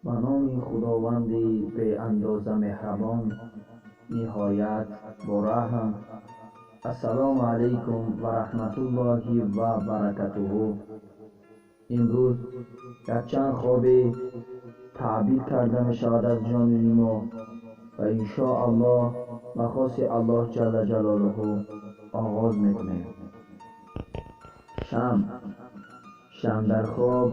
Ба номи Худованди беандоза меҳрабон, ниҳоят бораҳм. Ассалому алайкум ва раҳматуллоҳи ва баракатуҳу. Имрӯз якчанд хобе таъбир карда мешавад аз ҷониби мо ва иншоаллоҳ ба хоси Аллоҳ ҷалла ҷалолуҳу оғоз мекунем. Шам. Шам дар хоб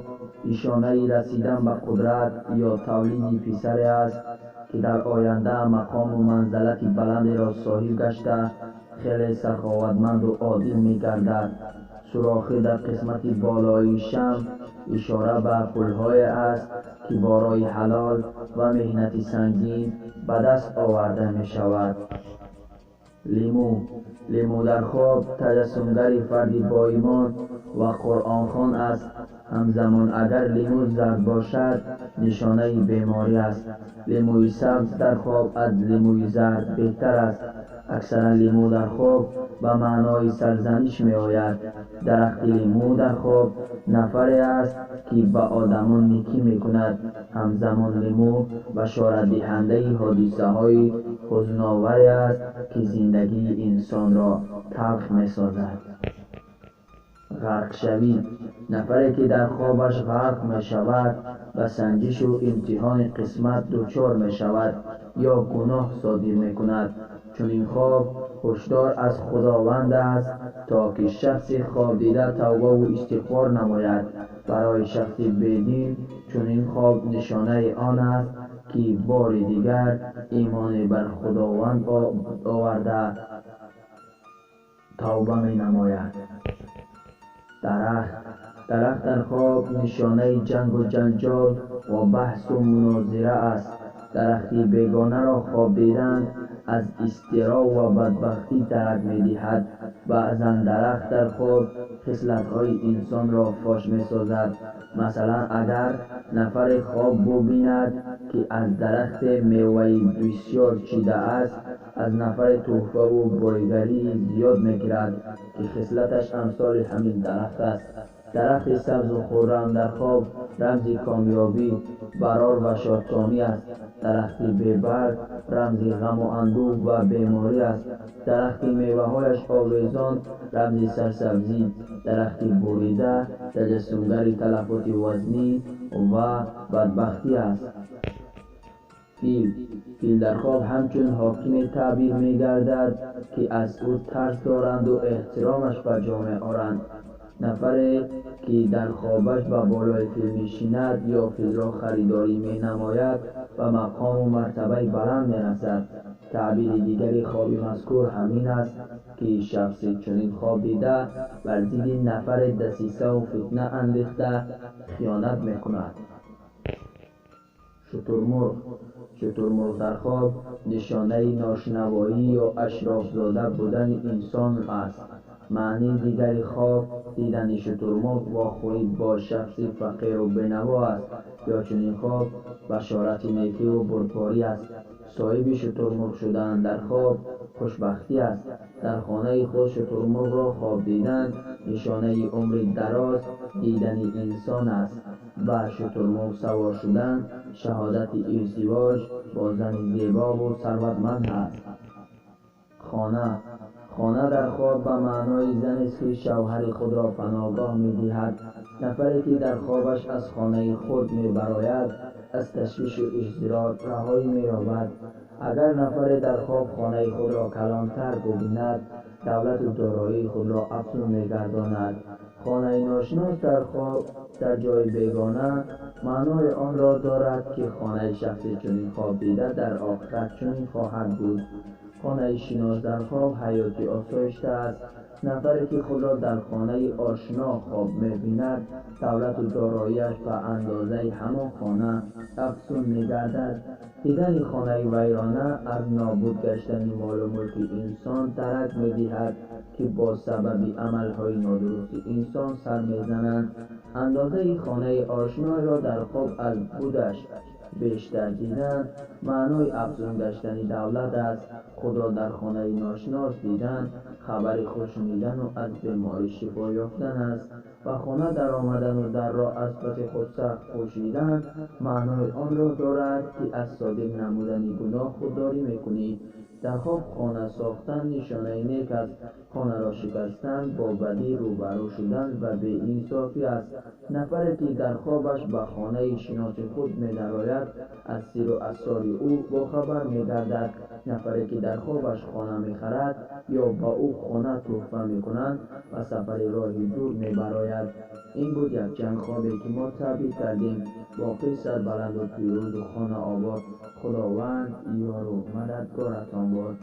нишонаи расидан ба қудрат ё тавлиди писаре аст, ки дар оянда мақому манзалати баландеро соҳиб гашта, хеле саховатманду одил мегардад. Сурохӣ дар қисмати болоии шам ишора ба пулҳое аст, ки бо роҳи ҳалол ва меҳнати сангин ба даст оварда мешавад. Лимӯ. Лимӯ дар хоб таҷассумгари фарди боимон ва қуръонхон аст. Ҳамзамон агар лимӯ зард бошад, нишонаи беморӣ аст. Лимӯи сабз дар хоб аз лимӯи зард беҳтар аст. Аксаран лимӯ дар хоб ба маънои сарзаниш меояд. Дарахти лимӯ дар хоб нафаре аст, ки ба одамон некӣ мекунад. Ҳамзамон лимӯ башоратдиҳандаи ҳодисаҳои ҳузноваре аст, ки зиндагии инсонро талх месозад. Ғарқшавӣ. Нафаре ки дар хобаш ғарқ мешавад, ба санҷишу имтиҳони қисмат дучор мешавад ё гуноҳ содир мекунад. Чунин хоб ҳушдор аз Худованд аст, то ки шахси хобдида тавбаву истиғфор намояд. Барои шахси бедин чунин хоб нишонаи он аст, ки бори дигар имоне бар Худованд оварда тавба менамояд. Дарахт. Дарахт дар хоб нишонаи ҷангу ҷанҷол ва баҳсу мунозира аст. Дарахти бегонаро хоб дидан аз изтироб ва бадбахтӣ дарак медиҳад. Баъзан дарахт дар хоб хислатҳои инсонро фош месозад. Масалан, агар нафаре хоб бубинад, ки аз дарахте меваи бисёр чидааст, аз нафаре тӯҳфаву бойгарии зиёд мегирад, ки хислаташ амсоли ҳамин дарахт аст. Дарахти сабзу хуррам дар хоб рамзи комёбӣ, барор ва шодкомӣ аст. Дарахти бебарг рамзи ғаму андӯҳ ва беморӣ аст. Дарахти меваҳояш овезон рамзи сарсабзӣ, дарахти бурида таҷассумгари талафоти вазнӣ ва бадбахтӣ аст. Фил. Фил дар хоб ҳамчун ҳокиме таъбир мегардад, ки аз ӯ тарс доранду эҳтиромаш ба ҷо меоранд. Нафаре ки дар хобаш ба болои фил мешинад ё филро харидорӣ менамояд, ба мақому мартабаи баланд мерасад. Таъбири дигари хоби мазкур ҳамин аст, ки шахси чунин хоб дида бар зидди нафаре дасисаву фитна андехта хиёнат мекунад. Шутурмурғ. Шутурмурғ дар хоб нишонаи ношинавоӣ ё ашрофзода будани инсон аст. Маънии дигари хоб дидани шутурмурғ вохӯрӣ бо шахси фақиру бенаво аст ё чунин хоб башорати некиву бурдборӣ аст. Соҳиби шутурмурғ шудан дар хоб хушбахтӣ аст. Дар хонаи худ шутурмурғро хоб дидан нишонаи умри дароз дидани инсон аст. Ба шутурмурғ савор шудан шаҳодати издивоҷ бо зани зебову сарватманд аст. Хона. Хона дар хоб ба маънои занест, ки шавҳари худро паноҳгоҳ медиҳад. Нафаре ки дар хобаш аз хонаи худ мебарояд, аз ташвишу изтироб раҳоӣ меёбад. Агар нафаре дар хоб хонаи худро калонтар бубинад, давлату дороии худро афзун мегардонад. Хонаи ношинос дар хоб дар ҷои бегона маънои онро дорад, ки хонаи шахси чунин хоб дида дар охират чунин хоҳад буд. Хонаи шинос дар хоб ҳаёти осоишта аст. Нафаре ки худро дар хонаи ошно хоб мебинад, давлату дороияш ба андозаи ҳамон хона афзун мегардад. Дидани хонаи вайрона аз нобуд гаштани молу мулки инсон дарак медиҳад, ки бо сабаби амалҳои нодурусти инсон сар мезананд. Андозаи хонаи ошноеро дар хоб аз будаш Бештар дидан маънои афзун гаштани давлат аст. Худро дар хонаи ношинос дидан хабари хуш шунидану аз беморӣ шифо ёфтан аст. Ба хона даромадану дарро аз паси худ сахт пӯшидан маънои онро дорад, ки аз содир намудани гуноҳ худдорӣ мекунӣ. Дар хоб хона сохтан нишонаи нек аст. Хонаро шикастан бо бадӣ рӯбарӯ шудан ва беинсофӣ аст. Нафаре ки дар хобаш ба хонаи шиноси худ медарояд, аз сирру асрори ӯ бохабар мегардад. Нафаре ки дар хобаш хона мехарад ё ба ӯ хона тӯҳфа мекунанд, ба сафари роҳи дур мебарояд. Ин буд якчанд хобе, ки мо таъбир кардем. Боқӣ сарбаланду пирӯзу хонаобод. Худованд ёру мададгоратон бод.